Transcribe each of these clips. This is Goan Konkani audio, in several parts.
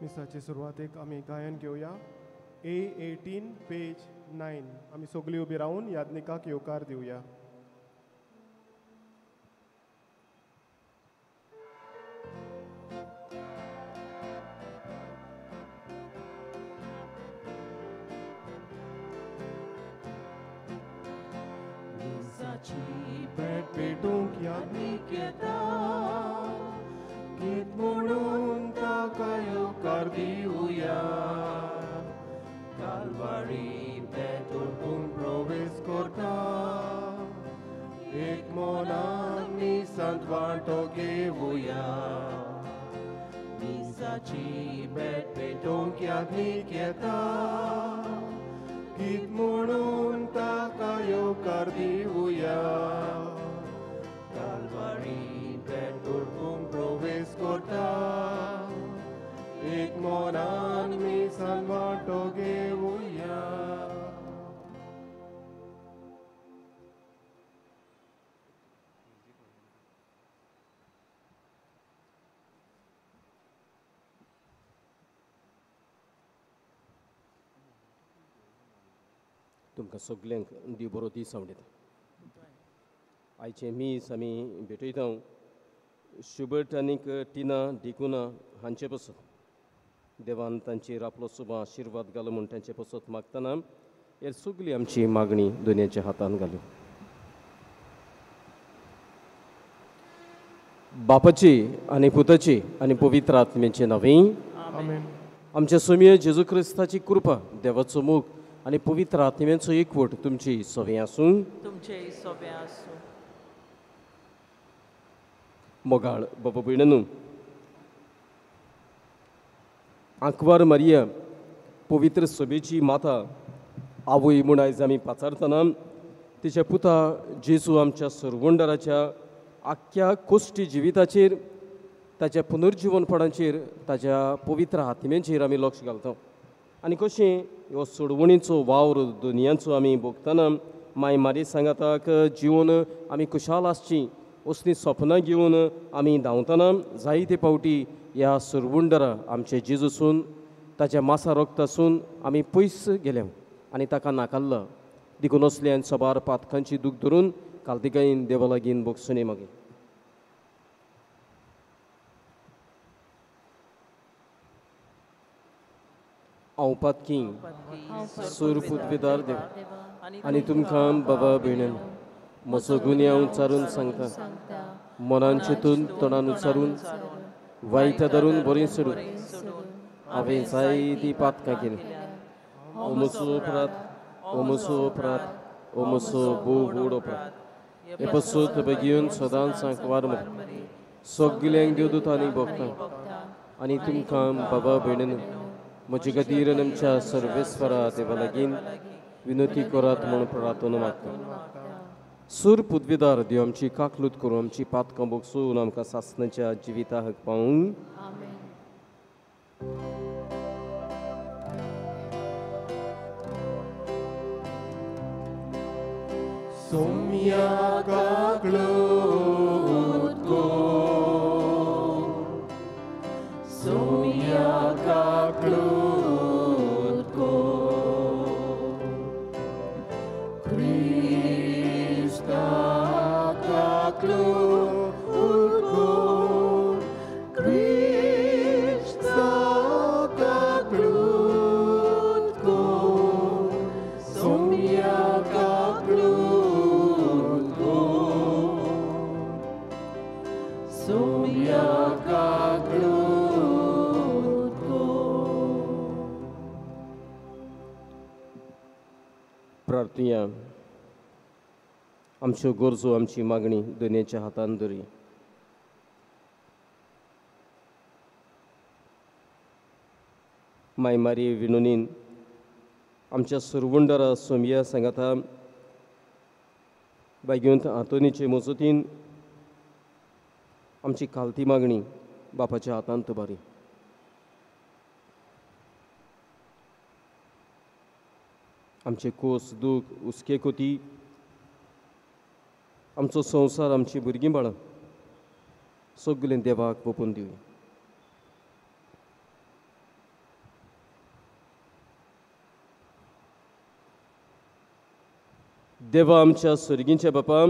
मिसाचे सुरवातेक आमी गायन घेवया. A18 page 9. आमी सगळीं उबी रावन याज्ञिकाक येवकार दिवया. मिसाची भेट भेटूंक याज्ञीक येता, गीत म्हणून ताका येवकार दिवया. कालवारी भेट उठून प्रवेश करता, एक मनान मिसांत वांटो घेवया. मिसाची भेट भेटूंक याज्ञीक येता, गीत म्हणून ताका येवकार दिवया. कालवारी भेट उठून प्रवेश करता, एक मनान मिसांत वांटो घेवया. तुमकां सगल्यांक देव बरो दीस आवडटा. आयचें मीस आमी भेटयता शुबर्ट आनीक टिना डिकुना हांचे पसत. देवान तांचेर आपलो सुबा आशिर्वाद घालो म्हूण तांचे पसत मागतना हे सगली आमची मागणी दुनियाच्या हातान घालू. बापाची आनी पुताची आनी पवित्र आत्म्याचे नांवे आमेन. आमच्या सोमये जेजू क्रिस्ताची कृपा, देवाचो मोग आनी पवित्र आत्म्याचो एकवट तुमची सोबें आसूं. तुमचेय सोबें आसूं. मोगाळ बाबा भयणींनो, आंकवार मारिया पवित्र सभेची माता आवय म्हूण आयज आमी पाचारतना तिच्या पुता जेजू आमच्या सरवंडराच्या आख्ख्या कोश्टी जिविताचेर, ताच्या पुनर्जिवनपणाचेर, ताच्या पवित्र आत्म्यांचेर आमी लक्ष घालता. आनी कशें हो सोडवणीचो वावर दुनियांचो आमी भोगतना माय मारी सांगाताक जिवन आमी खुशाल आसची असलीं सपनां घेवन आमी धांवतना जायते फावटी ह्या सरवंडरा आमचे जेजूसून ताच्या मासा रक्तासून आमी पयस गेल्या आनी ताका नाकारला. देखून असल्यान सबार पातकांची दूख धरून कालतिकायेन देवा लागीं भोगसुनी मागीर. हांव पातकी सूर पुदवेदार देव आनी तुमकां बाबा भयणीन म्हजो गुन्यांव उच्चारून सांगता, मनान चिंतून तोंडान उच्चारून वायट धरून बरें सोडून हांवें जायतीं पातकां केलीं. ओ म्हजो अपराध, ओ म्हजो अपराध, ओ म्हजो भोव व्हड अपराध. हे पसून बेगीन सदांच सांकवार मरे सगल्यांक देवदूतांनी भोगता आनी तुमकां बाबा भयणीन म्हजे खातीर आमच्या सर्वेस्वरा देवा लागीं विनंती करात म्हूण प्रार्थना मागता. सूर पुदवेदार देव आमची काकलूत करून आमची पातकां भोगसून आमकां सासणाच्या जिविता हक पावूं. सोम्या काकलूत कर, सोम्या काकलूत कर, क्रिस्ता काकलूत कर, क्रिस्ता काकलूत कर, सोम्या काकलूत कर, सोम्या काकलूत कर. प्रार्थुया. आमच्यो गरजो आमची मागणी दुनियेच्या हातान धरी. माय मारी विनोनीन आमच्या सुरवंडरा सोमया सांगाता बागेवंत आंतोनीचे मजतीन आमची खालती मागणी बापाच्या हातांत उबारी. आमचे कोस दूख हुस्के कोती आमचो संवसार आमची भुरगीं बाळां सगळें देवाक ओपून दिवया. देवा आमच्या सर्गींच्या बापा,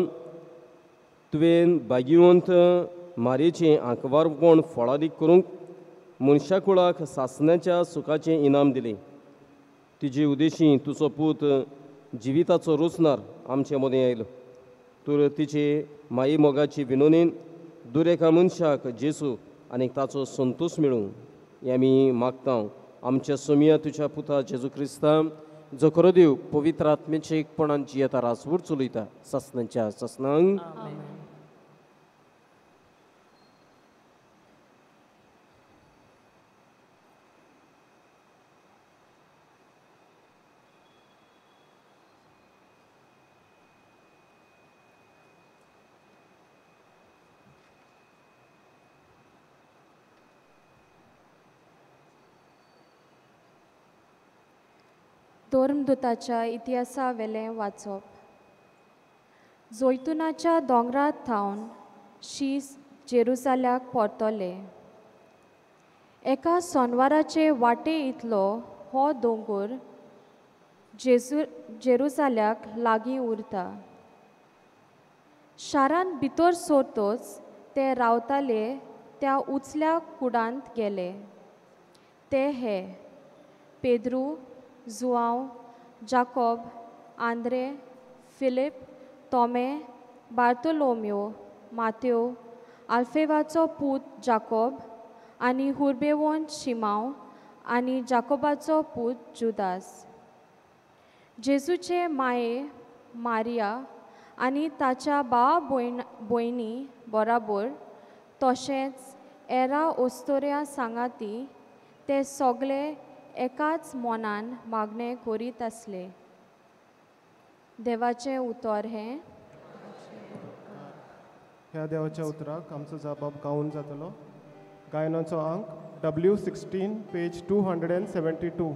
तुवें भाग्यवंत मारयेचें आंकवारपण फळादीक करूंक मनशा कुळाक सासण्याच्या सुखाचें इनाम दिलें. तुजे उदेशी तुजो पूत जिविताचो रोचणार आमचे मदें आयलो. तर तिचे माई मोगाची विनोनीन दुरेका मनशाक जेजू आनी ताचो संतोश मेळूं हें आमी मागता. आमच्या सोमिया तुज्या पुता जेजू क्रिस्ता, जो खरो देव पवित्र आत्म्याचे एकपणान जियेता रासवूर चलयता सासणाच्या सासणांक. धर्मदूताच्या इतिहासा वेलें वाचप. जैतुनाच्या दोंगरार थावन शीस जेरुजाल्याक परतले. एका सोनवाराचे वाटे इतलो हो दोंगर जेरुजाल्याक लागीं उरता. शारांत भितर सरतच ते रावताले त्या उचल्या कुडांत गेले. ते हे पेद्रू, जुआंव, जाकोब, आंद्रे, फिलीप, तोमे, बार्तोलोमियो, मात्यो, आल्फेवाचो पूत जाकोब आनी हुर्बेवोन शिमांव आनी जाकोबाचो पूत जुदास. जेजूचे माये मारिया आनी ताच्या भाव भयणी बराबर तशेंच एरा ओस्तोऱ्या सांगाती ते सगळे एकाच मनान मागणें करीत आसले. देवाचें उतर हें. ह्या देवाच्या उतराक आमचो जबाब गावन जातलो. गायनाचो आंक W16 page 272.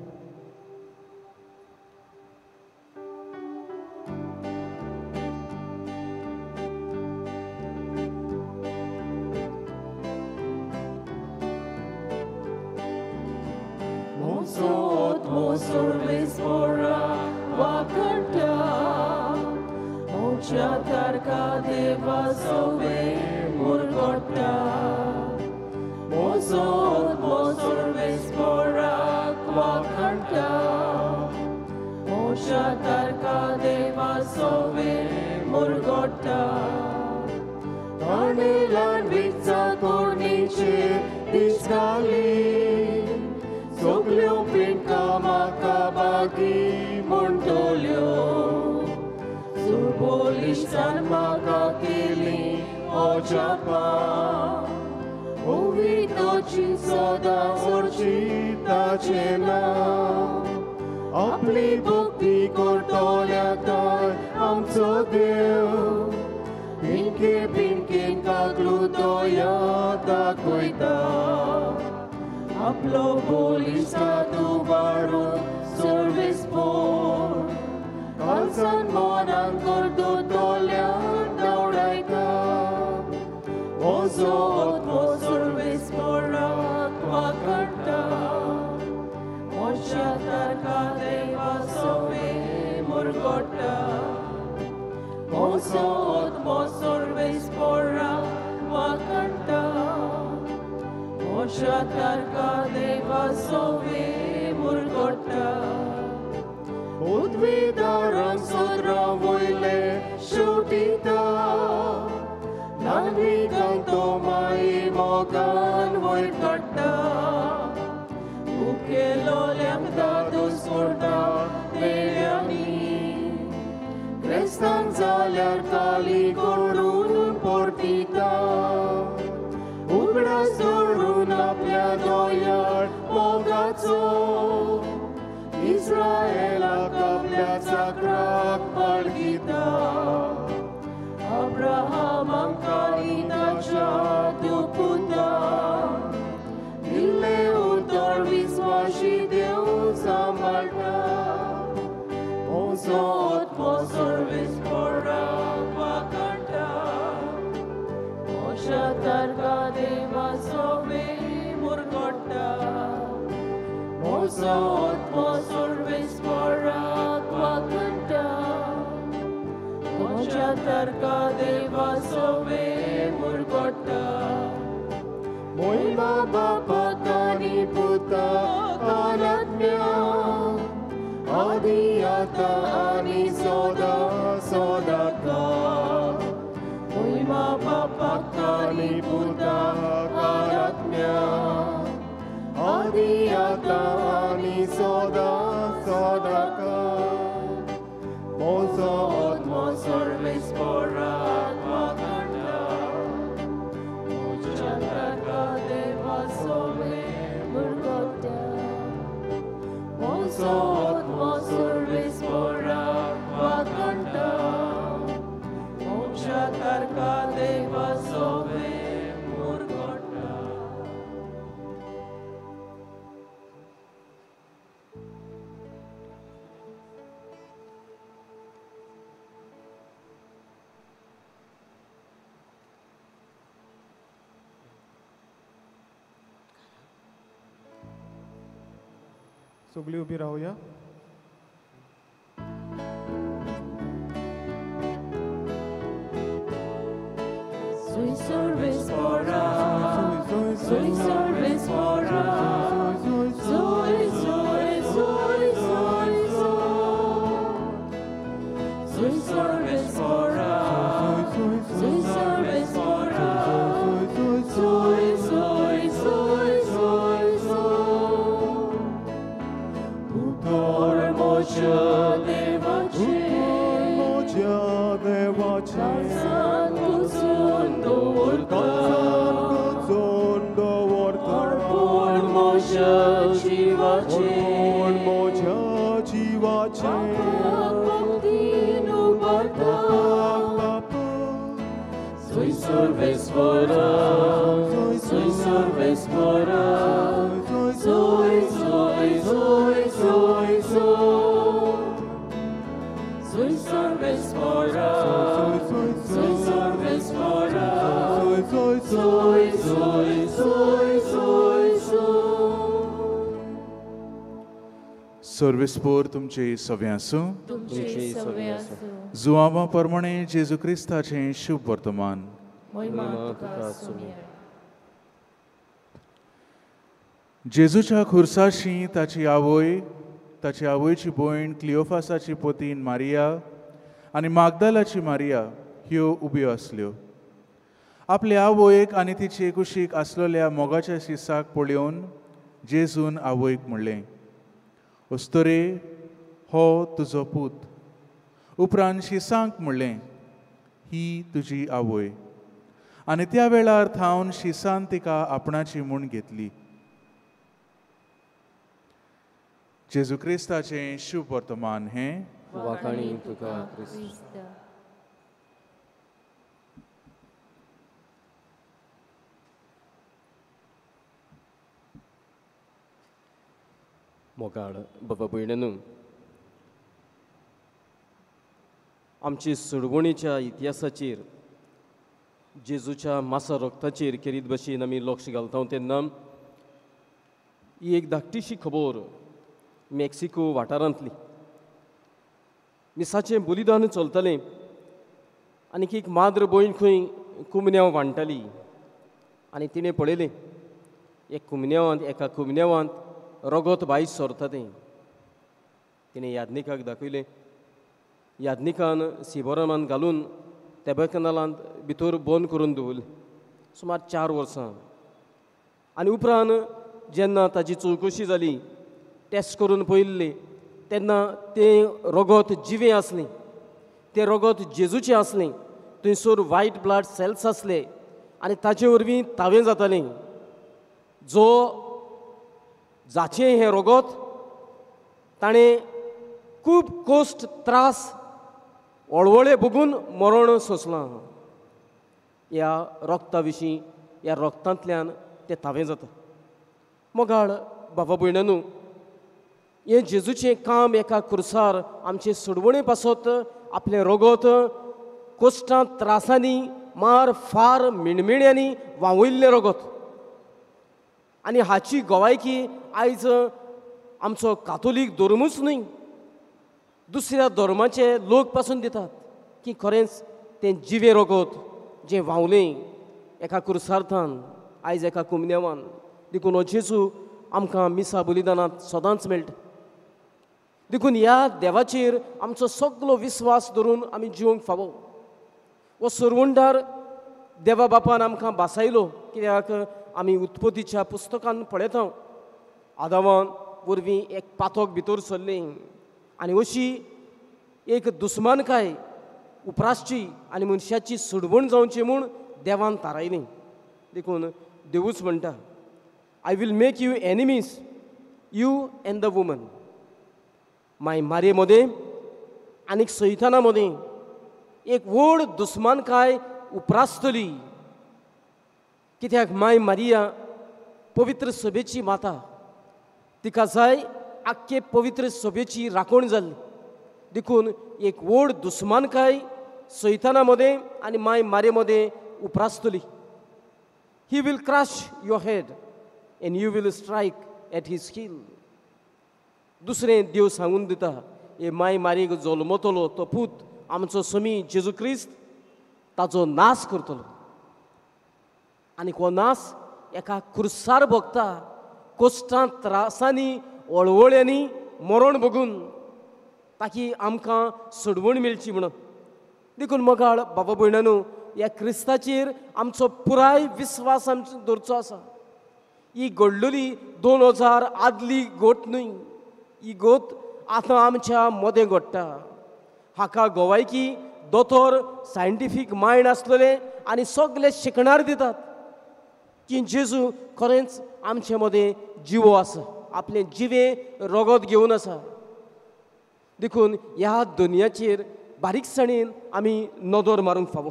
मोच्या तारका देवा सोवे मुरगोटा मोयमा बापाक आनी पुताक आत्म्याक आदी आतां आनी सदां सदांकाळ मोयमा बापाक आनी पुताक आत्म्याक आदी आतां आनी सदां सदांकाळ मोसो आत्मो सर्वेस्पोराक वागटा मोच्या तारका देवा सोवे मुरगोटा मोसो आत्मो सर्वेस्पोराक वागटा मोच्या तारका देवा सोवे मुरगोटा. सगळी उबी रावया. Sui service pora, sui service pora, sui sui sui sui sui, sui service pora, sui service pora, sui sui sui sui sui. Utor mocha devace, mocha devace. Sui service pora, sui service pora, sui sui sui sui sui, sui service pora, sui service pora, sui sui sui sui sui. सर्वेस्पोर तुमचे सगळे आसूं. तुमचे सवे आसूं. जुआंवा प्रमाणे जेजू क्रिस्ताचें शुभ वर्तमान. मोहिमा तुका सुमिया. जेजूच्या खुर्साशी ताची आवय, ताची आवयची भयण क्लियोफासाची पोतीन मारिया आनी मागदालाची मारिया ह्यो उब्यो आसल्यो. आपले आवयक आनी तिचे कुशीक आसलेल्या मोगाच्या शिसाक पळोवन जेजून आवयक म्हणलें, अस्तुरे, हो तुजो पूत. उपरांत शिसांक म्हणलें, ही तुजी आवय. आनी त्या वेळार थावन शिसान तिका आपणाची म्हूण घेतली. जेजू क्रिस्ताचें शुभ वर्तमान हें. वाखाणी तुका क्रिस्त. मोगाळ बाबा भयणींनो, आमची सोडवणीच्या इतिहासाचेर जेजूच्या मासा रक्ताचेर केरीत भशेन आमी लक्ष घालता तेन्ना ही एक धाकटीशी खबर मेक्सिको वाठारांतली. मिसाचें बलिदान चलतालें आनी एक माद्र भयण खंय कुमन्यांव वांट्टाली आनी तिणें पळयलें एक कुमन्यांवांत एका कुमन्यांवांत रगत भायर सरता तें. तिणें यादनिकाक दाखयलें. यादनिकान सिबोरामान घालून तेबेकनालांत भितर बंद करून दवरलें सुमार 4 वर्सां. आनी उपरांत जेन्ना ताजी चवकशी जाली, टेस्ट करून पळयल्ली तेन्ना तें रगत जिवें आसलें, तें रगत जेजूचें आसलें. थंयसर व्हायट ब्लड सेल्स आसले आनी ताचे वरवीं तावें जातालें. जो जाचें हें रगत ताणें खूब कोश्ट त्रास वळवळे भोगून मरण सोंसलां. ह्या रगता विशीं, ह्या रगतांतल्यान तें तावें जाता. मोगाळ बाबा भयणांनो, हें जेजूचें काम एका खुर्सार आमचे सोडवणे पासत आपलें रगत कोश्टां त्रासांनी मार फार मिणमिण्यांनी व्हांवयल्लें रगत. आनी हाची गवायकी आयज आमचो कातोलीक धर्मूच न्हय, दुसऱ्या धर्माचे लोक पासून दितात की खरेंच तें जिवें रगत जें व्हांवलें एका कुर्सार्थान आयज एका कुमन्यावान. देखून हो जेजू आमकां मिसा बलिदानांत सदांच मेळटा. देखून ह्या देवाचेर आमचो सगलो विस्वास धरून आमी जिवंक फावो. हो सरवंडार देवा बापान आमकां भासायलो, कित्याक आमी उत्पत्तीच्या पुस्तकान पळयता आदावान वरवीं एक पातक भितर सरलें आनी अशी एक दुस्मानकाय उप्रासची आनी मनशाची सुडवण जावची म्हूण देवान थारायली. देखून देवूच म्हणटा, I will make you enemies, you and the woman. My मारे मदें आनी सैताना मदें एक व्हड दुस्मानकाय उप्रासतली. कित्याक माय मारिया पवित्र सभेची माता, तिका जाय आख्खे पवित्र सभेची राखण जाल्ली. देखून एक व्हड दुस्मानकाय सैताना मदें आनी माय मारे मदें उप्रासतली. He will crush your head and you will strike at his heel. दुसरें देव सांगून दिता, हे माय मारीक जल्मतलो तो पूत आमचो समी जेजू क्रिस्त ताचो नाश करतलो आनी हो नाश एका कुर्सार भोगता, कोश्टां त्रासांनी वळवळ्यांनी मरण भोगून ताकी आमकां सोडवण मेळची म्हणून. देखून मोगाळ बाबा भयणांनो, ह्या क्रिस्ताचेर आमचो पुराय विस्वास आमचो दवरचो आसा. ही घडलेली 2000 आदली गोट न्हय, ही गोत आतां आमच्या मदें घडटा. हाका गोवायकी दोतोर सायंटिफीक मायंड आसलेले आनी सगळे शिकणार दितात की जेजू खरेंच आमचे मदें जिवो आसा, आपलें जिवें रगत घेवन आसा. देखून ह्या दुनियाचेर बारीकसाणेन आमी नदर मारूंक फावो.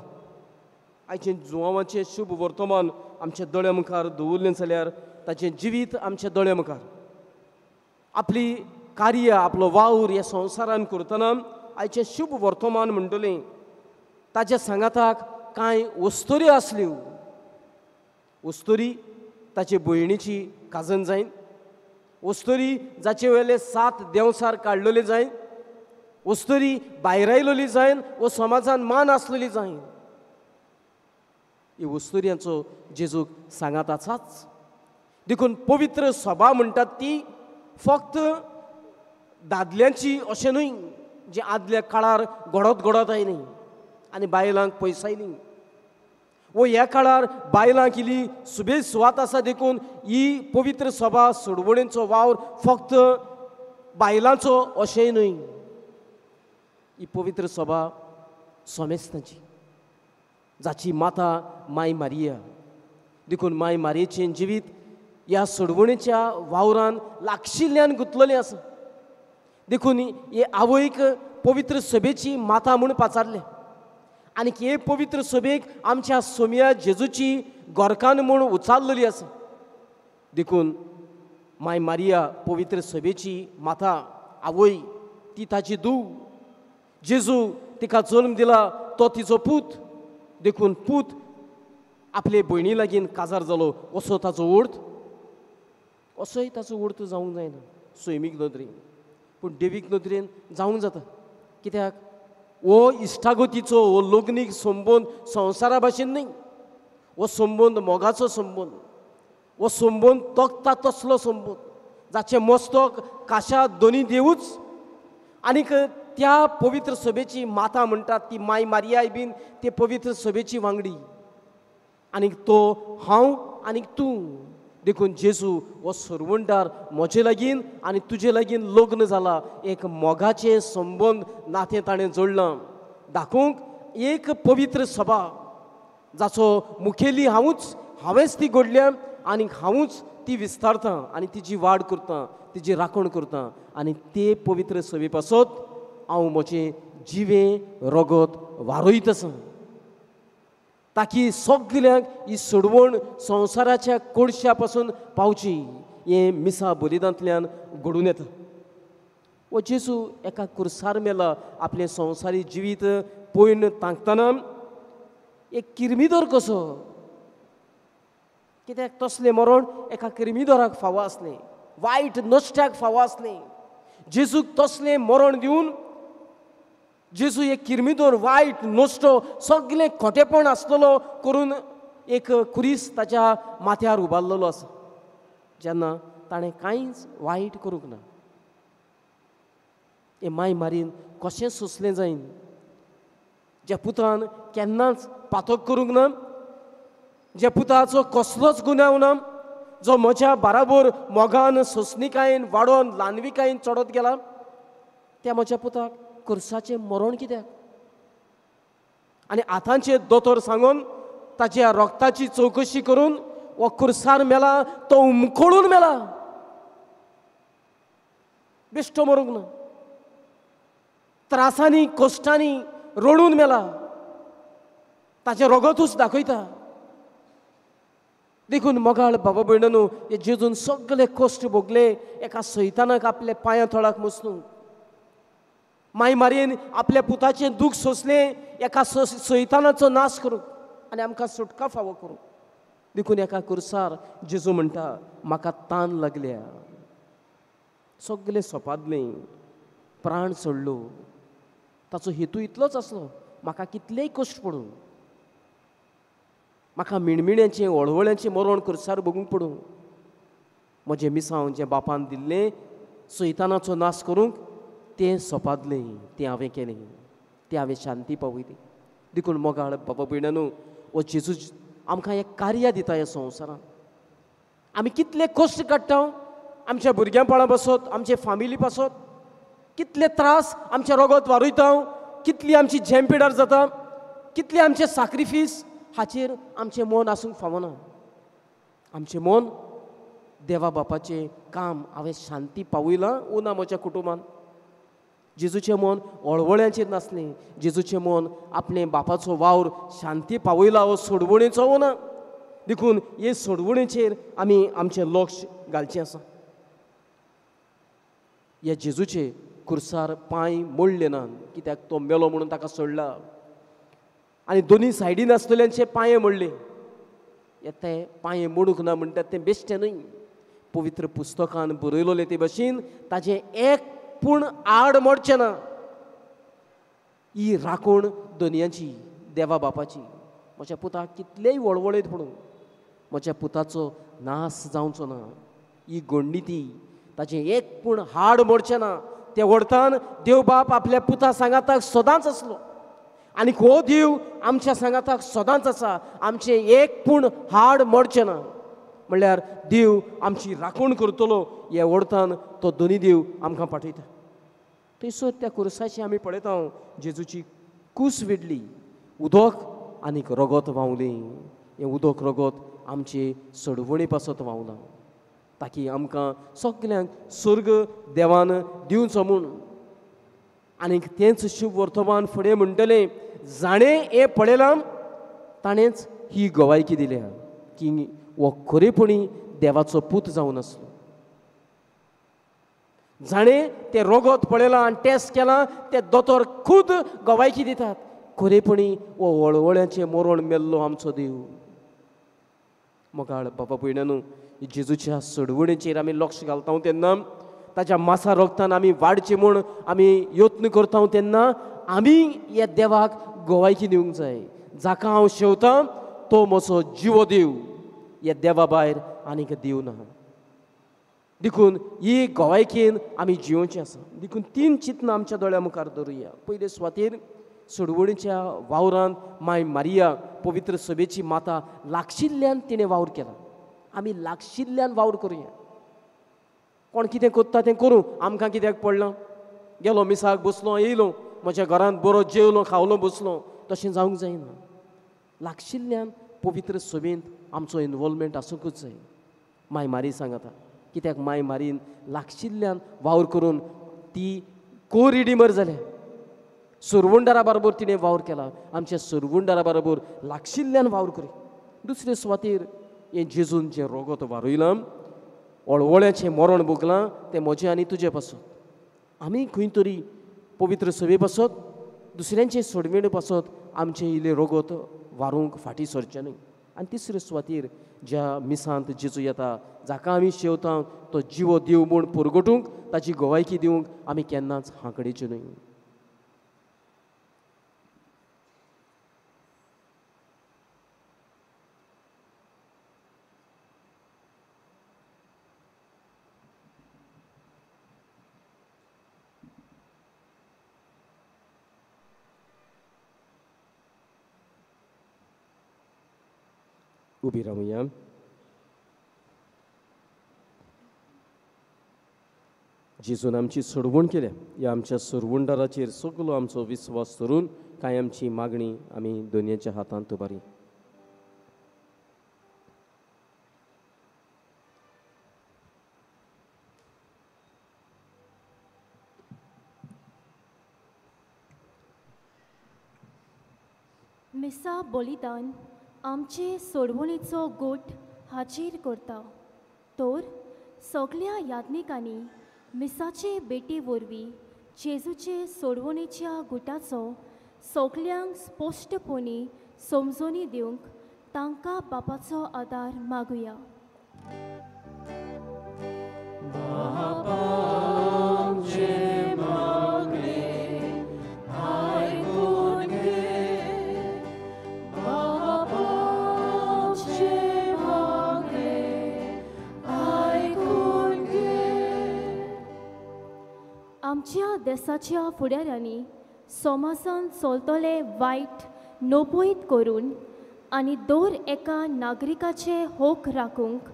आयचें जुवांवाचें शुभ वर्तमान आमच्या दोळ्या मुखार दवरलें जाल्यार ताचें जिवीत आमच्या दोळ्या मुखार, आपली कार्य आपलो वावर ह्या संवसारान करतना आयचें शुभ वर्तमान म्हणटलें ताच्या सांगाताक कांय वस्तुरी आसल्यो. वस्तुरी ताचे भयणीची काजन जायन, वस्तुरी जाचे वयले 7 देंवसार काडलेले जायन, वस्तुरी भायरायलेली जायन वो समाजान मान आसलेली जायन. ही वस्तुऱ्यांचो जेजूक सांगात आसाच. देखून पवित्र सभा म्हणटात ती फक्त दादल्यांची अशें न्हय, जे आदल्या काळार घडत घडत आयली आनी बायलांक पयसायली. वो ह्या काळार बायलांक इल्ली सुबेज सुवात आसा, देखून ही पवित्र सभा सोडवणेचो वावर फक्त बायलांचो अशेंय न्हय. ही पवित्र सभा समेस्तांची, जाची माता माय मारिया. देखून माय मारियेचें जिवीत ह्या सोडवणेच्या वावरान लागशिल्ल्यान गुंतलेलें आसा. देखून हे आवयक पवित्र सभेची माता म्हूण पाचारलें आनी हे पवित्र सभेक आमच्या सोम्या जेजूची गोरकान म्हूण उचारलेली आसा. देखून माय मारिया पवित्र सभेची माता आवय, ती ताची धूव. जेजू तिका जल्म दिला तो तिचो पूत. देखून पूत आपले भयणी लागीं काजार जालो असो ताचो अर्थ, असोय ताचो अर्थ जावंक जायना सैमीक नदरेन, पूण देवीक नदरेन जावंक जाता. कित्याक हो इश्टागतीचो हो लग्नीक संबंद संवसारा भाशेन न्हय, हो संबंद मोगाचो संबंद, हो संबंद तोखता तसलो संबंद जाचें मस्तक काशा दोनी देवूच. आनीक त्या पवित्र सभेची माता म्हणटात ती माय मारियाय बीन ते पवित्र सभेची वांगडी, आनीक तो हांव आनीक तूं. देखून जेजू हो सरवंडार म्हजे लागीं आनी तुजे लागीं लग्न जाला, एक मोगाचें संबंद नातें ताणें जोडलां दाखोवंक एक पवित्र सभा जाचो मुखेली हांवूच, हांवेंच ती घडल्या आनी हांवूच ती विस्तारता आनी तिजी वाड करता, तिजी राखण करता आनी ते पवित्र सभे पासत हांव म्हजें जिवें रगत वारयत आसा, ताकी सगल्यांक ही सोडवण संवसाराच्या कोळशा पासून पावची. हें मिसा बलिदांतल्यान घडून येता. हो जेजू एका कुर्सार मेला आपलें संवसारी जिवीत पयण तांकतना एक किर्मिदोर कसो, कित्याक तसलें मरण एका किर्मिदोराक फावो आसलें, वायट नश्ट्याक फावो आसलें. जेजूक तसलें मरण दिवन जेजू एक किर्मिदोर वायट नश्टो सगळें खोटेपण आसतलो करून एक खुरीस ताच्या माथ्यार उबारलेलो आसा, जेन्ना ताणें कांयच वायट करूंक ना. हे माय मारीन कशें सोंसलें जायन, ज्या पुतान केन्नाच पातक करूंक ना, ज्या पुताचो कसलोच गुन्यांव ना, जो म्हज्या बाराबर मोगान सोंसणिकायेन वाडोवन ल्हानविकायेन चडत गेला, त्या म्हज्या पुताक खुर्साचें मरण कित्याक? आनी आतांचे दोतोर सांगून ताच्या रोगताची चवकशी करून हो खुर्सार मेला, तो उमकळून मेला, बेश्टो मरूंक ना, त्रासांनी कश्टांनी रडून मेला, ताचें रोगतूच दाखयता. देखून मोगाळ बाबा भयणांनो, हे जेजून सगळे कश्ट भोगले एका सैतानाक आपल्या पांयां थळाक मसलूंक. माय मारयेन आपल्या पुताचें दूख सोंसलें एका सैतानाचो नाश करूंक आनी आमकां सुटका फावो करूंक. देखून एका खुर्सार जेजू म्हणटा, म्हाका तान लागल्या, सगळें सोपादलें, प्राण सोडलो. ताचो हेतू इतलोच आसलो, म्हाका कितलेय कश्ट पडूं, म्हाका मिणमिण्याचें वळवळ्यांचें मरण खुर्सार भोगूंक पडूं, म्हजें मिसांव जें बापान दिल्लें सैतानाचो नाश करूंक तें सोपादलें, तें हांवें केलें, तें हांवें शांती पावयली. देखून मोगाळ बाबा भयणांनो, हो जेजू आमकां एक कार्य दिता ह्या संवसारांत. आमी कितले कश्ट काडटा आमच्या भुरग्यांपणा पासत, आमचे फामिली पासत, कितले त्रास आमच्या रोगत वारयता, कितली आमची झेमपिडार जाता, कितले आमचे साक्रिफीस, हाचेर आमचें मन आसूंक फावना. आमचें मन देवा बापाचें काम हांवें शांती पावयलां ओ ना म्हज्या कुटुंबान. जेजूचें मन वळवळ्यांचेर नासलें, जेजूचें मन आपलें बापाचो वावर शांती पावयला हो सोडवणेचो ओ ना. देखून हे सोडवणेचेर आमी आमचें लक्ष घालचें आसा. ह्या जेजूचे खुर्सार पांय मोडले ना, कित्याक तो मेलो म्हणून ताका सोडला, आनी दोनी सायडीन आसतल्यांचे पांये मोडले. ते पांये मोडूंक ना म्हणटात तें बेश्टें न्हय, पवित्र पुस्तकान बरयलोलें ते भशेन ताजें एक पूण आड मोडचें ना. ही राखण दोनयांची देवा बापाची. म्हज्या पुताक कितलेय वळवळयत पडूं, म्हज्या पुताचो नाश जावचो ना, ही गोंडी ताजें एक पूण हाड मोडचें ना. ते व्हडतान देव बाप आपल्या पुता सांगाताक सदांच आसलो, आनी हो देव आमच्या सांगाताक सदांच आसा, आमचें एक पूण हाड मोडचें ना. म्हणल्यार देव आमची राखण करतलो हे व्हडतान तो दोनी देव आमकां पाठयता. थंयसर त्या खुर्साची आमी पळयता, जेजूची कूस विडली, उदक आनीक रगत व्हांवलें. हें उदक रगत आमचे सोडवणे पासत व्हांवलां, ताकी आमकां सगल्यांक स्वर्ग देवान दिवचो म्हूण. आनीक तेंच शुभ वर्तमान फुडें म्हणटलें, जाणें हें पळयलां ताणेंच ही गवायकी दिल्या की हो खरेपणी देवाचो पूत जावन आसलो. जाणें तें रगत पळयलां आनी टेस्ट केलां ते दोतोर खूद गवायकी दितात, खरेपणी हो वळवळ्यांचें मरण मेल्लो आमचो देव. मोगाळ बाबा भयणांनो, जेजूच्या सोडवणेचेर आमी लक्ष घालता तेन्ना, ताच्या मासा रोगतान आमी वाडचें म्हूण आमी यत्न करता तेन्ना आमी ह्या देवाक गवायकी दिवंक जाय, जाका हांव शेवतां तो म्हजो जिवो देव, ह्या देवा भायर आनीक देव ना. देखून ही गवायकेन आमी जियोवचें आसा. देखून तीन चिंतनां आमच्या दोळ्या मुखार दवरुया. पयले सुवातेर सोडवणीच्या वावरान माय मारिया पवित्र सभेची माता लागशिल्ल्यान तिणें वावर केला. आमी लागशिल्ल्यान वावर करुया. कोण कितें करता तें करूं, आमकां कित्याक पडलां? गेलो मिसाक बसलो येयलो, म्हज्या घरांत बरो जेवलो खावलो बसलो, तशें जावंक जायना. लागशिल्ल्यान पवित्र सभेंत आमचो इनवॉल्वमेंट आसूंकूच जाय. माय मारी सांगता, कित्याक माय मारीन लागशिल्ल्यान वावर करून ती को रिडीमर जाल्या. सुरवंडारा बरोबर तिणें वावर केला, आमच्या सुरवंडारा बरोबर लागशिल्ल्यान वावर करी. दुसरे सुवातेर हें जेजून जें रोगत वारयलां, वळवळ्याचें मरण भोगलां, तें म्हजें आनी तुजें पासत. आमी खंय तरी पवित्र सभे पासत, दुसऱ्यांचे सोडवेणे पासत आमचें इल्लें रोगत वारूंक फाटीं सरचें न्हय. आनी तिसरे सुवातेर ज्या मिसांत जेजू येता, जाका आमी शेवता तो जिवो देव म्हूण पुरगटूंक, ताची गवायकी दिवंक आमी केन्नाच हांकडेचे न्हय. उबी रावया. जेजून आमची सोडवण केल्या. ह्या आमच्या सोडवणदाराचेर सगलो आमचो विस्वास धरून कांय आमची मागणी आमी दोनयांच्या हातांत उबारी. मिसा बलिदान आमचे सोडवणेचो गोट हाजीर करता. तर सगल्या याज्ञिकांनी मिसाचे बेटी वरवीं जेजूचे सोडवणेच्या गुटाचो सगल्यांक स्पश्टपणी समजोनी दिवंक तांकां बापाचो आदार मागुया. आमच्या देसाच्या फुडाऱ्यांनी समाजान चलतले वायट नोबोयत करून आनी दर एका नागरिकाचे हक राखूंक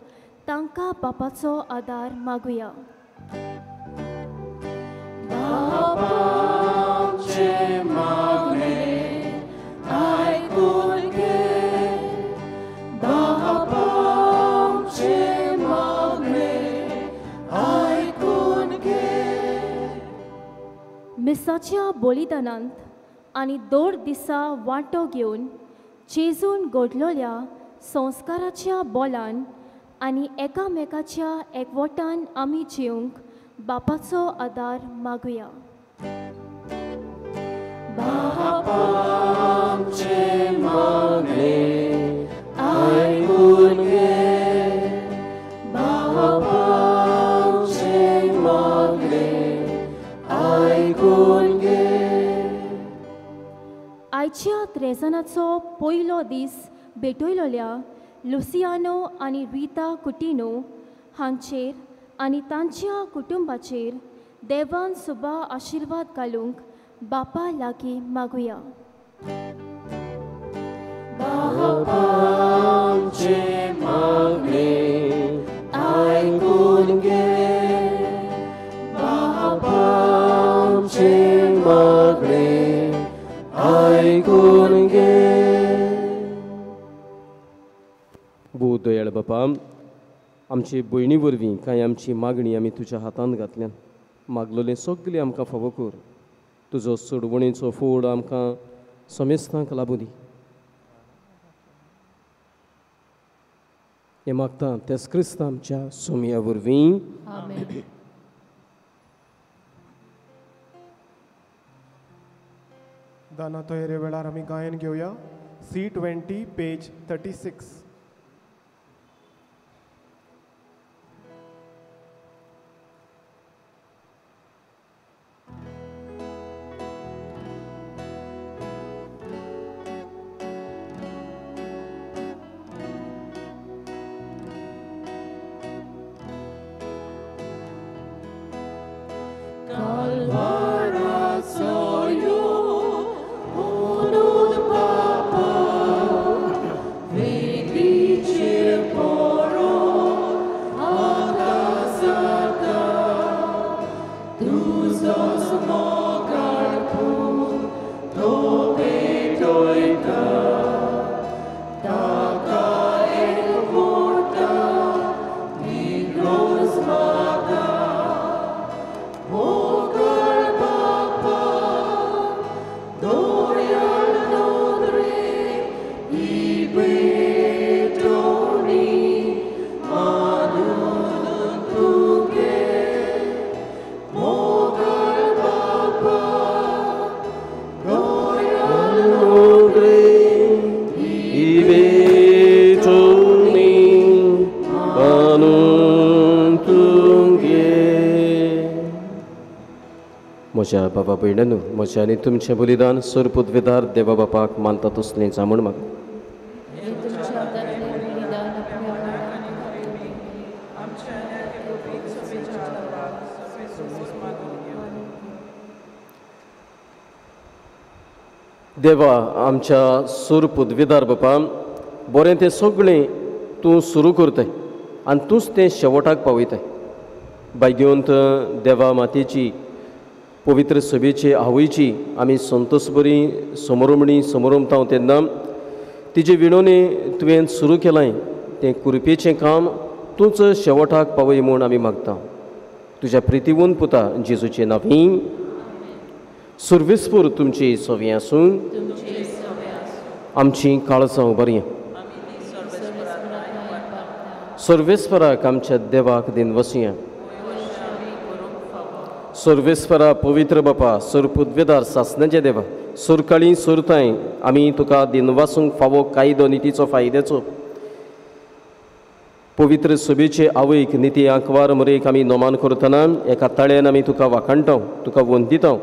तांकां बापाचो आदार मागुया. मिसाच्या बलिदानांत आनी दर दिसा वांटो घेवन जेजून घडलोल्या संस्काराच्या बोलान आनी एकामेकाच्या एकवटान आमी जिवंक बापाचो आदार मागुया. आयच्या त्रेजनाचो पयलो दीस भेटयलोल्या लुसियानो आनी रिता कुटिनो हांचेर आनी तांच्या कुटुंबाचेर देवान सुबा आशिर्वाद घालूंक बापा लागीं मागुया. भोव दयाळ बापा, आमचे भयणी वरवीं कांय आमची मागणी आमी तुज्या हातांत घातल्यान. मागलोलें सगळें आमकां फावो कर. तुजो सोडवणेचो फोड आमकां समेस्तांक लाबूं दी. हें मागता त्याच क्रिस्त आमच्या सोमया वरवीं. दाना तयारे वेळार आमी गायन घेवया. C20 page 36. म्हज्या बाबा भयणांनो, म्हज्या आनी तुमचें बलिदान सोरपुदवेदार देवा बापाक मानता तसलें जा म्हूण मागता. देवा आमच्या सूर पदवीदार बापा, बरें तें सगळें तूं सुरू करताय आनी तूंच तें शेवटाक पावयताय. भाग्यवंत देवा मातेची पवित्र सभेची आवयची आमी संतोष बरी समरोमणी समरोमता तेन्ना तिजे विणोनी तुवें सुरू केलां तें कुरपेचें काम तूंच शेवटाक पावय म्हूण आमी मागता. तुज्या प्रितीवून पुता जेजूचे नांवी सुर्वेसपूर तुमची सवी आसूं. आमची काळजां उबारया. सर्वेस्पराक आमच्या देवाक दिन वसया. सर्वेस्परा पवित्र बापा सरपुदवेदार सासनाचे देवा सुरकाळी सुरताय आमी तुका दिनवासूंक फावो कायदो नितीचो फायद्याचो पवित्र सभेचे आवयक निती आंकवार मरेक आमी नोमान करतना एका ताळ्यान आमी तुका वाखाणटा, तुका वंदिता,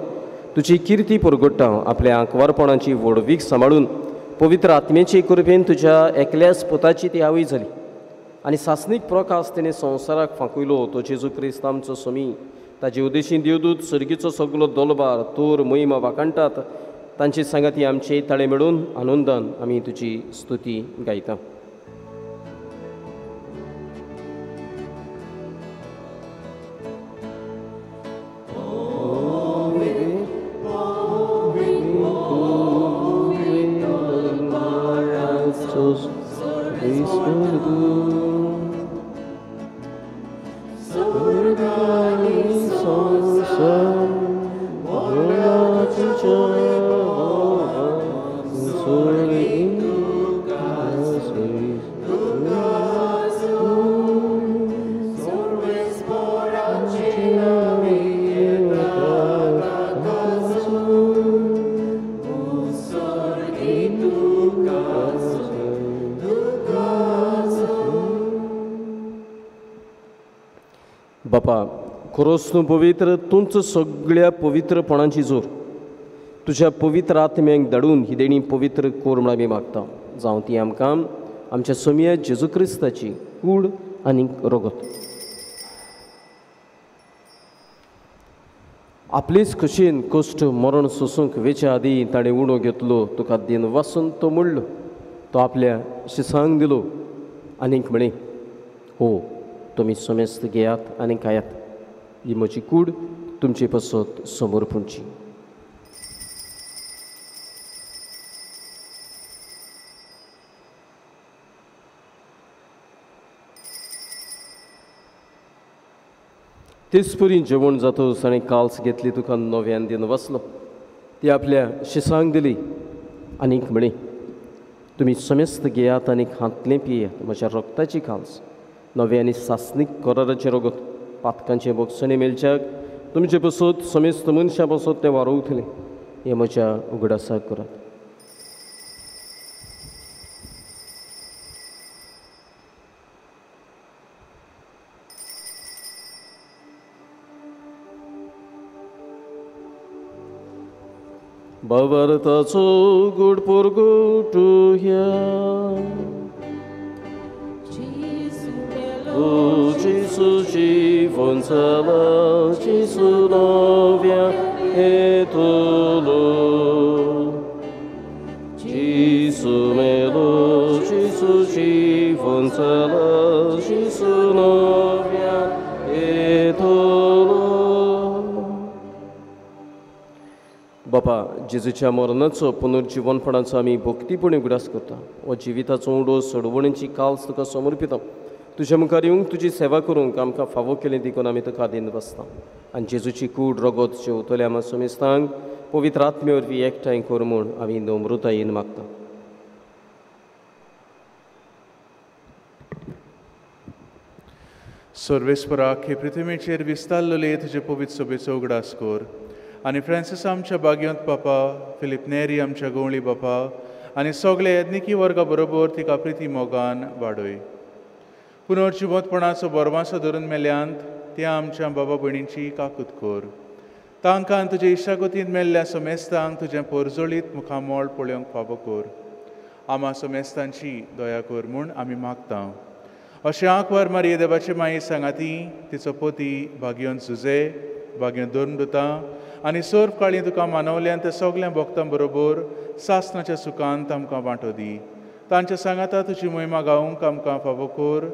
तुजी किर्ती परगट्टा. आपल्या आंकवारपणाची व्हडवीक सांबाळून पवित्र आत्म्याचे कृपेन तुज्या एकल्याच पुताची ती आवय जाली आनी सासणीक प्रकाश तिणें संवसाराक फांकयलो. तो जेजू क्रिस्त आमचो स्वामी. ताजे उद्देशीन देवदूत सर्गीचो सगलो दोलबार तोर महिमा वाखाणटात. तांचे सांगाती आमचे ताळे मेळून आनंदान आमी तुजी स्तुती गायता. बापा खरोच तूं पवित्र, तूंच सगळ्या पवित्रपणाची जोर. तुज्या पवित्र आत्म्यांक धाडून ही देणी पवित्र कोर म्हूण आमी मागता. जावं ती आमकां आमच्या सोमया जेजू क्रिस्ताची कूड आनी रगत. आपलेच खुशयेन कश्ट मरण सोसूंक वेच्या आदीं ताणें उणो घेतलो, तुका दिन वासून तो मोडलो, तो आपल्या शिसांक दिलो आनीक म्हळें, हो तुमी समेस्त घेयात आनी खायात, ही म्हजी कूड तुमचे पासत समर्पणची. तेच परी जेवण जातोच आनी काल्स घेतली, तुका नव्यान दिन वाचलो, ती आपल्या शिसांक दिली आनीक म्हळें, तुमी समेस्त घेयात आनी हांतलें पियात, म्हज्या रक्ताची काल्स नवे आनी सासणीक कराराचें रगत पातकांचें भोगसणें मेळच्याक तुमचे पसत समेस्त मनशां पसत तें वारोवतलें. हें म्हज्या उगडासाक करात. भावार्थाचो गूढ परगटुया. O Gesù जीवन जाला, Gesù नव्या येतलो, Gesù मेलो, Gesù जीवन जाला, Gesù नव्या येतलो. बापा जेजूच्या मरणाचो पुनर्जिवनपणाचो आमी भक्तीपणी उगडास करता. हो जिविताचो उडो सोडवणीची काल्स तुका समर्पिता. तुज्या मुखार येवंक तुजी सेवा करूंक आमकां फावो केली देखून आमी तुका दिन बसता. आनी जेजूची कूड रगत जेवतल्या आमकां समेस्तांक पवित्र आत्मे वरवीं एकठांय कर म्हूण आमी नम्रतायेन मागता. सर्वेस्पराक हे पृथ्वीचेर विस्तारलेले तुजे पवित्र सभेचो उगडास कर आनी फ्रांसीस आमच्या बाग्योंत बापा, फिलीप नेरी आमच्या गवळी बापा आनी सगळे येदनिकी वर्गा बरोबर तिका प्रिती मोगान वाडय. पुनर्जिवंतपणाचो बरवासो धरून मेल्यांत त्या आमच्या बाबा भयणींची काकूत कर. तांकां तुजे इश्टागतीन मेल्ल्या समेस्तांक तुजें पोरजोळीत मुखामळ पळोवंक फावो कर. आमा समेस्तांची दया कर म्हूण आमी मागता. अशें आंकवार मारये देवाचे माये सांगाती तिचो पती भाग्योन सुजे भाग्योन धर्मदुतां आनी सर्व काळी तुका मानवल्यान त्या सगळ्या भक्तां बरोबर सासनाच्या सुखांत आमकां वांटो दी. तांच्या सांगाता तुजी मोहिमा गावंक आमकां फावो कर,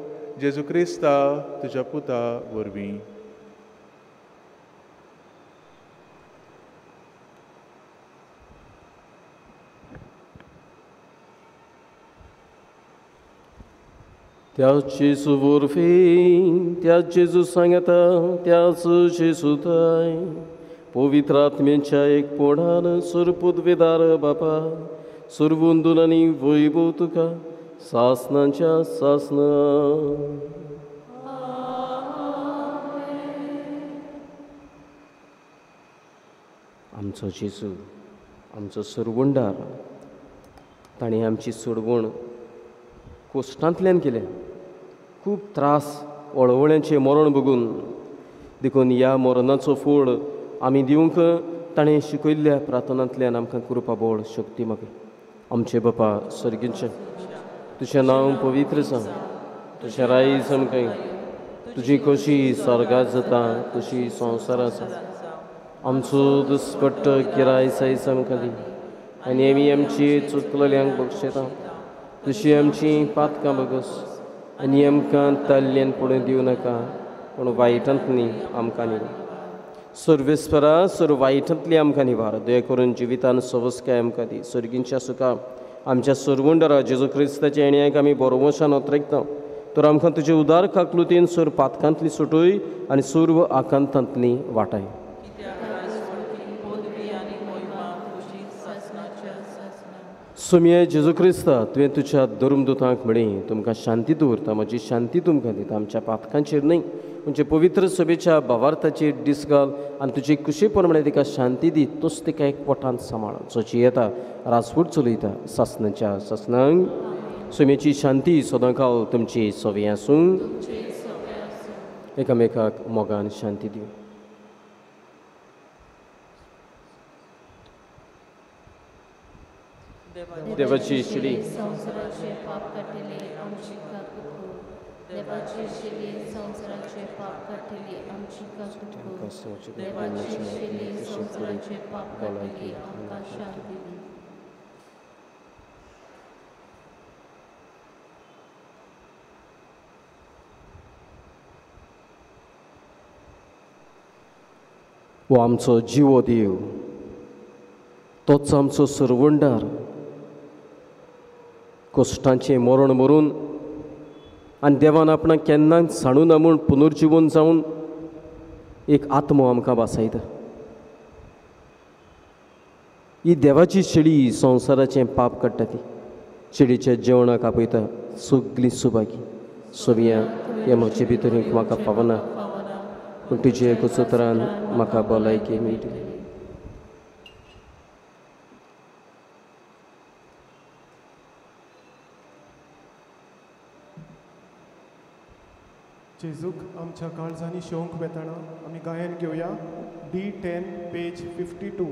जेजू क्रिस्ता तुज्या पुता वरवीं. त्याच जेजू वरवीं, त्याच जेजू सांगता, त्याच जेजू थाय पवित्र आत्म्याच्या एकपणान सुरपुदवेदार बापा सुरवंदून आनी वैभव तुका सासनाच्या सासना. आमचो जेजू आमचो सुरवंडार, ताणें आमची सोडवण कोश्टांतल्यान केल्या. खूब त्रास वळवळ्यांचें मरण बघून, देखून ह्या मरणाचो फोड आमी दिवंक ताणें शिकयल्ल्या प्रार्थनांतल्यान आमकां कृपा बळ शक्ती मागय. आमचे बापा सर्गीचे, तुजें नांव पवित्र जावं, तुजें रायज आमकां, तुजी कशी स्वर्गात जाता तशी संवसारांत जावं. आमचो दुस्पट्ट गिराय सायज आमकां दी आनी आमी आमची चुकलेल्यांक बक्षेता तशी आमची पातकां बगस आनी आमकां ताल्ल्यान पडून दिवं नाका, पूण वायटांतली आमकां निवार. सर्वेस्परा सर्व वायटांतली आमकां निवार. दया करून जिवितान सवस्काय आमकां दी. सर्गींच्या सुखा आमच्या सरवंडरा जेजू क्रिस्ताच्या येण्याक आमी बरोवशान ओतरेकता, तर आमकां तुजे उदार काकलुतीन सर्व पातकांतली सुटूय आनी सर्व आकांतांतली वाटाय. सुमये जेजू क्रिस्ता, तुवें तुज्या धर्मदूतांक म्हळें, तुमकां शांती दवरता, म्हजी शांती तुमकां दिता. आमच्या पातकांचेर न्हय, म्हणजे पवित्र सभेच्या भावार्थाचेर दीस घाल आनी तुजे कुशे प्रमाणे तिका शांती दी. तोच तिका एक पोटांत सांबाळ, जोची येता राजवट चलयता सासनाच्या सासनांक. सुमेची शांती सदांकाल तुमची सवी आसूं. एकामेकाक मोगान शांती दिवं. देवाची शिडी संवसाराचे पाप काडटली आमची काकूट, देवाची शिडी संवसाराचे पाप काडटली आमची काकूट, देवाची शिडी संवसाराचे पाप काडटली आमकां शांती दी. हो आमचो जिवो देव, तोच आमचो सरवंडार. कश्टांचें मरण मरून आनी देवान आपणाक केन्नाच सांडू ना म्हूण पुनर्जिवन जावन एक आत्मो आमकां भासायता. ही देवाची शेळी संवसाराचें पाप काडटा. ती शेळीच्या जेवणाक आपयता सगळीं सुभागी. सोबिया हे म्हजे भितर म्हाका पावना, पूण तुजे एकूच उतरान म्हाका भलायकी मेळटली. जेजूक आमच्या काळजांनी शोंक वेतना आमी गायन घेवया D10 page 52.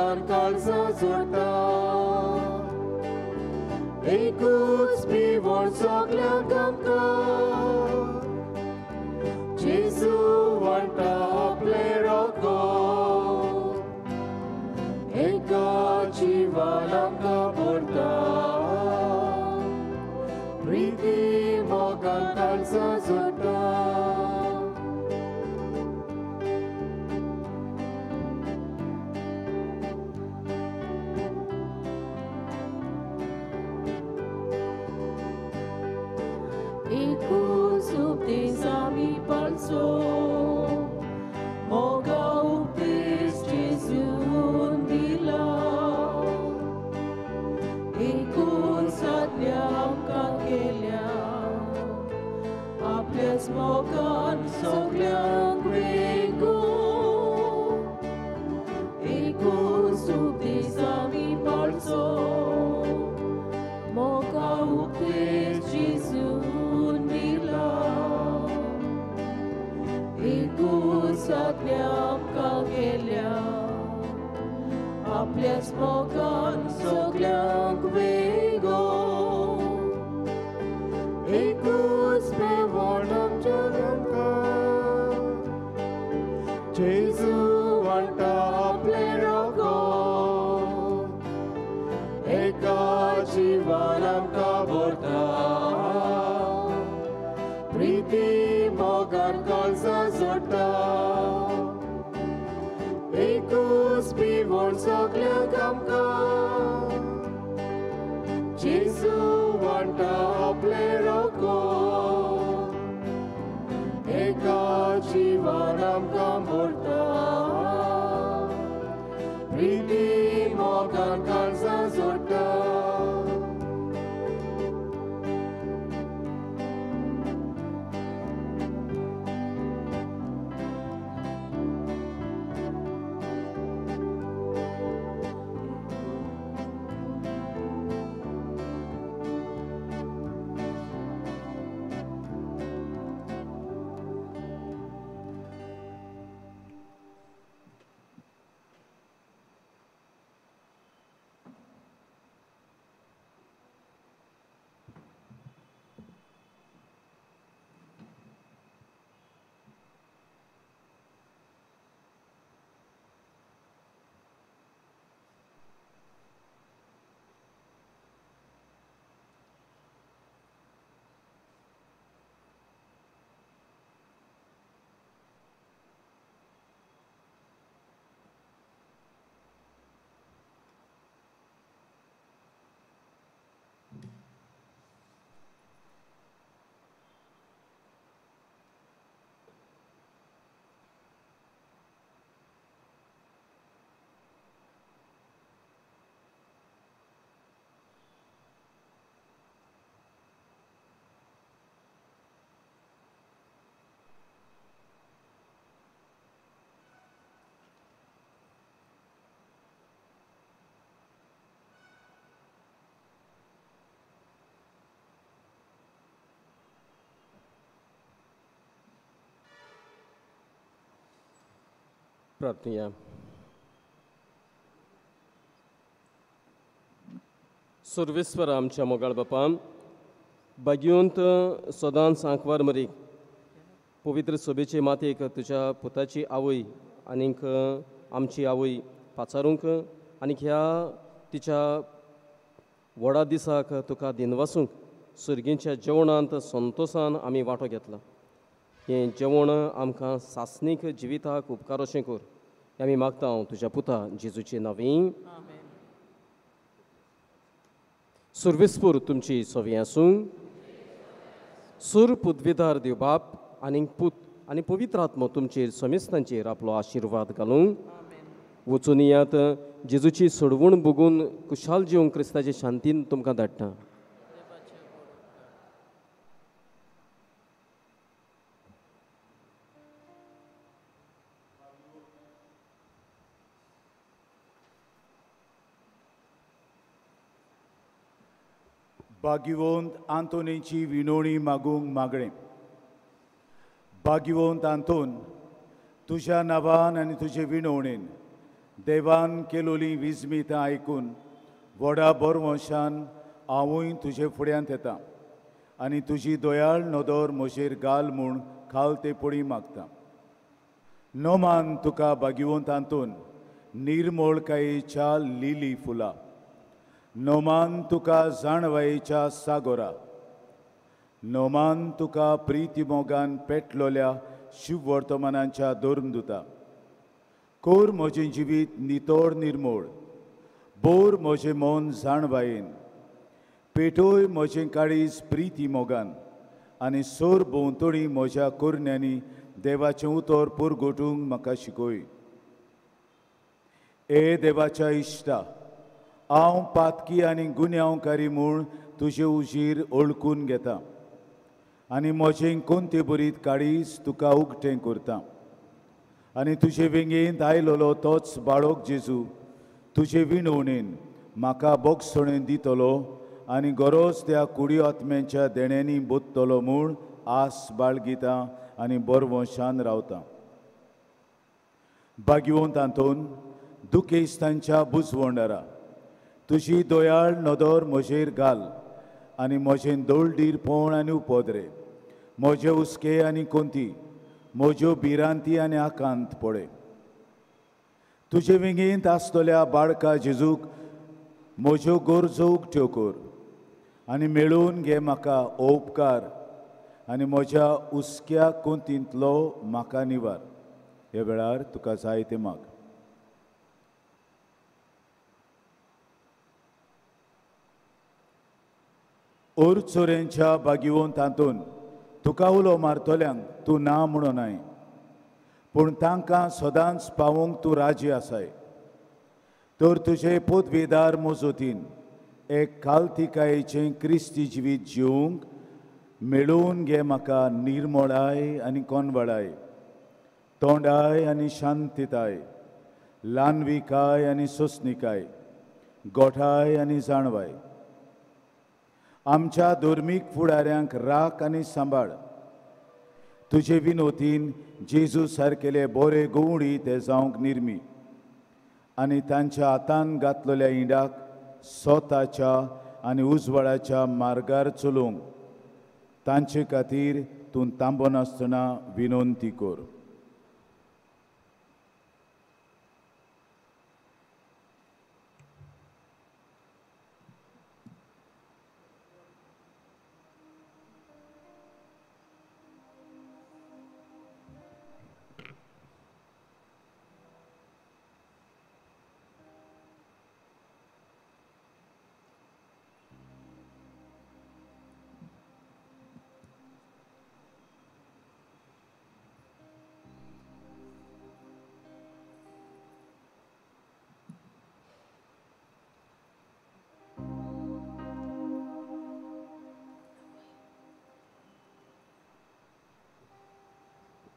मोगान काळजां जोडटा एकूच पिवण सगल्यांक आमकां जेजू वांट्टा आपलें रगत एका जिवान आमकां भरता प्रिती मोगान काळजां जोडटा. एकूच उपदेश आमी पाळचो मोगा उपदेश जेजून दिला एकूच आज्ञा आमकां केल्या आपल्याच मोगान सगल्यांक वेगो एकूच उपदेश आमी पाळचो मोगा उपदेश जेजून दिला एकूच आज्ञा आमकां केल्या आपल्याच मोगान सगल्यांक वेगो एकूच पेवण आमच्या आमकां जेजू वांट्टा आपलें रगत एका जिवान आमकां भरता प्रिती मोगान काळजां जोडटा एकूच पिवण सगल्यांक आमकां जेजू वांट्टा आपलें रगत एका जिवान आमकां भरता प्रिती मोगान काळजां जोडटा. प्रार्थुया. सर्वेस्वर आमच्या मोगाळ बापा भाग्यवंत सदांच आंकवार मरीक पवित्र सभेचे मातेक तुज्या पुताची आवय आनीक आमची आवय पाचारूंक आनीक ह्या तिच्या व्हडा दिसाक तुका दिनवासूंक सर्गींच्या जेवणांत संतोसान आमी वांटो घेतला. हें जेवण आमकां सासणीक जिविताक उपकार अशें कर हें आमी मागता हांव तुज्या पुता जेजूचे नांवी. सर्वेस्पूर तुमची सवी आसूं. सूर पुदविदार देव बाप आनी पूत आनी पवित्र आत्मो तुमचेर समेस्तांचेर आपलो आशिर्वाद घालूं. वचून येयात जेजूची सोडवण भोगून कुशाल जिवंक क्रिस्ताचे शांतीन तुमकां धाडटा. भाग्यवंत आंतोनीची विनोणी मागूंक मागणें. भाग्यवंत आंतोन, तुज्या नांवान आनी तुजे विनोणेन देवान केलोली विजमितां आयकून व्हडा बरवंशान हांवूय तुजे फुड्यांत येता आनी तुजी दयाळ नदर म्हजेर घाल म्हूण खाल ते पडी मागता. नोमान तुका बागिवंत आंतून निर्मोळकायेच्या लिली फुलां, नोमान तुका जाणवायेच्या सागोरा, नोमान तुका प्रिती मोगान पेटलोल्या शिववर्तमानाच्या धर्मदुता. कोर म्हजें जिवीत नितोर निर्मोळ, बोर म्हजें मन जाणवायेन, पेटोय म्हजें काळीज प्रिती मोगान आनी सोर भोंवतणी म्हज्या कोरण्यांनी देवाचें उतर पुरगोटूंक म्हाका शिकय. ए देवाच्या इश्टा, हांव पातकी आनी गुन्यांवकारी म्हूण तुजे उजीर ओळखून घेता आनी म्हजें कोणते बरीत काळीज तुका उगटें करता आनी तुजे वेंगेंत आयलोलो तोच बाळक जेजू तुजे विणवणेन म्हाका बोगसणेन दितलो आनी गरज त्या कुडी आत्म्यांच्या देण्यांनी बोत्तलो म्हूण आस बाळगिता आनी बरवंशान रावता. बागिवंत आंतोन, दुखेस्तांच्या बुजवंडारा, तुजी दयाळ नदर म्हजेर घाल आनी म्हजें दोळडीरपण आनी उपद्रे, म्हजे हुस्के आनी कोंती, म्हज्यो भिरांती आनी आकांत पळय. तुजे वेंगेंत आसतल्या बाळका जेजूक म्हज्यो गरजो उकत्यो कर आनी मेळोवन घे म्हाका उपकार आनी म्हज्या हुस्क्या कोंतींतलो म्हाका निवार. ह्या वेळार तुका जाय तें माग. ओर चोऱ्यांच्या बागिवंत आंतून, तुका उलो मारतल्यांक तूं ना म्हणून नाय, पूण तांकां सदांच पावोवंक तूं राजी आसाय. तर तुजे पोतवेदार मोजोतीन एक कालतिकायेचें क्रिस्ती जिवीत जिवंक मेळोवन घे म्हाका निर्मोळाय आनी कोनवळाय, तोंडाय आनी शांतिताय, ल्हानविकाय आनी सोंसणिकाय, गोठाय आनी जाणवाय. आमच्या धर्मीक फुडाऱ्यांक राख आनी सांबाळ. तुजे विनोतीन जेजू सारकेले बोरे गवळी ते जावंक निर्मी आनी तांच्या हातान घातलेल्या इंडाक स्वताच्या आनी उजवाडाच्या मार्गार चलोवंक तांचे खातीर तूं तांबनासतना विनंती कर.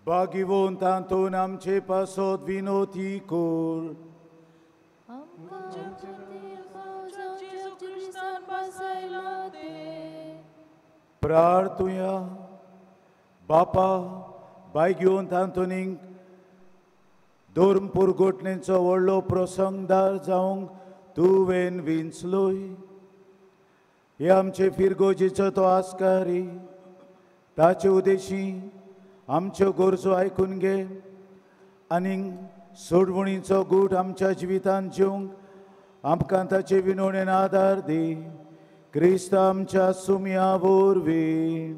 बागिवंत आंतोन आमचे पासत विनोती कर. प्रार्थुया. बापा, बायगिवंत आंतोनीक धर्म पुरगोटणेचो व्हडलो प्रसंगदार जावंक तुवें विंचलोय. हे आमचे फिरगोजीचो तो आस्कारी, ताचे उदेशी आमच्यो गरजो आयकून घे आनी सोडवणीचो गूट आमच्या जिवितांत जेवंक आमकां ताचे विनवणेन आदार दी. क्रिस्त आमच्या सुमया वरवीं.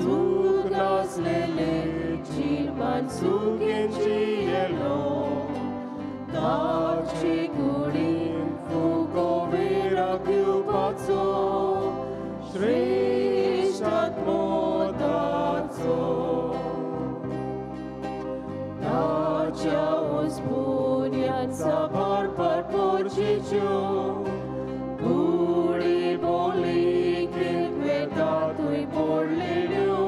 चूक नासलेले चिरमान सुगेंची येलो ताची कुडीन फुगो वेरा घेवपाचो श्रेश्ठ आत्मोताचो ताच्या उस्पुन्यांचा भरपर पोर्चीच्यो कुडी बोली कितवेतातूय पडलेल्यो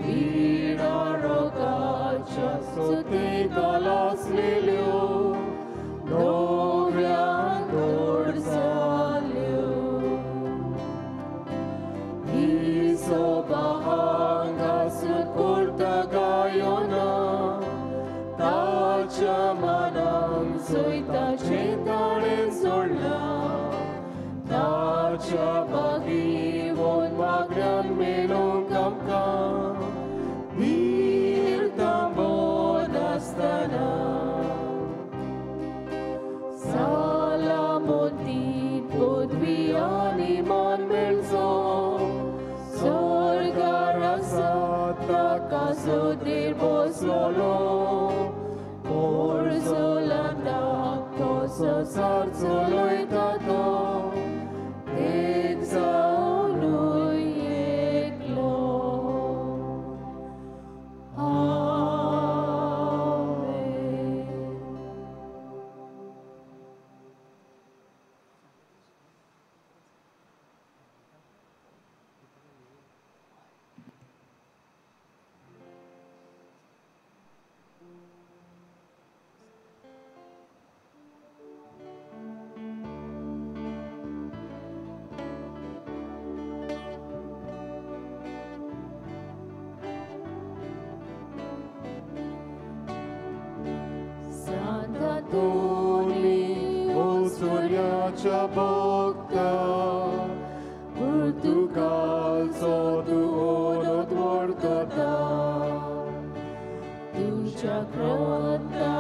पिडा रोगाच्या सुतिकाल आसलेल्यो नव्यान गोड जाल्यो ही सोबा हांगासून कोर्ता गायोना ताच्या मनान सोयताचें ताणें सोडलां ताच्या बागीवन वागड्यान मेळूंक आमकां धीर थांबोन आसतना सालामोती पदवी आनी मान मेळचो स्वर्गार आसा ताका सुदीर बसलोलो पोरजोलांताक तो संवसार चलयता तो एक जावनूय एकलो. आमेन. Antoni, o सूर्याच्या भक्ता, पुर्तुगालचो तूं ओनोत व्हडता, तुज्या ग्रंथा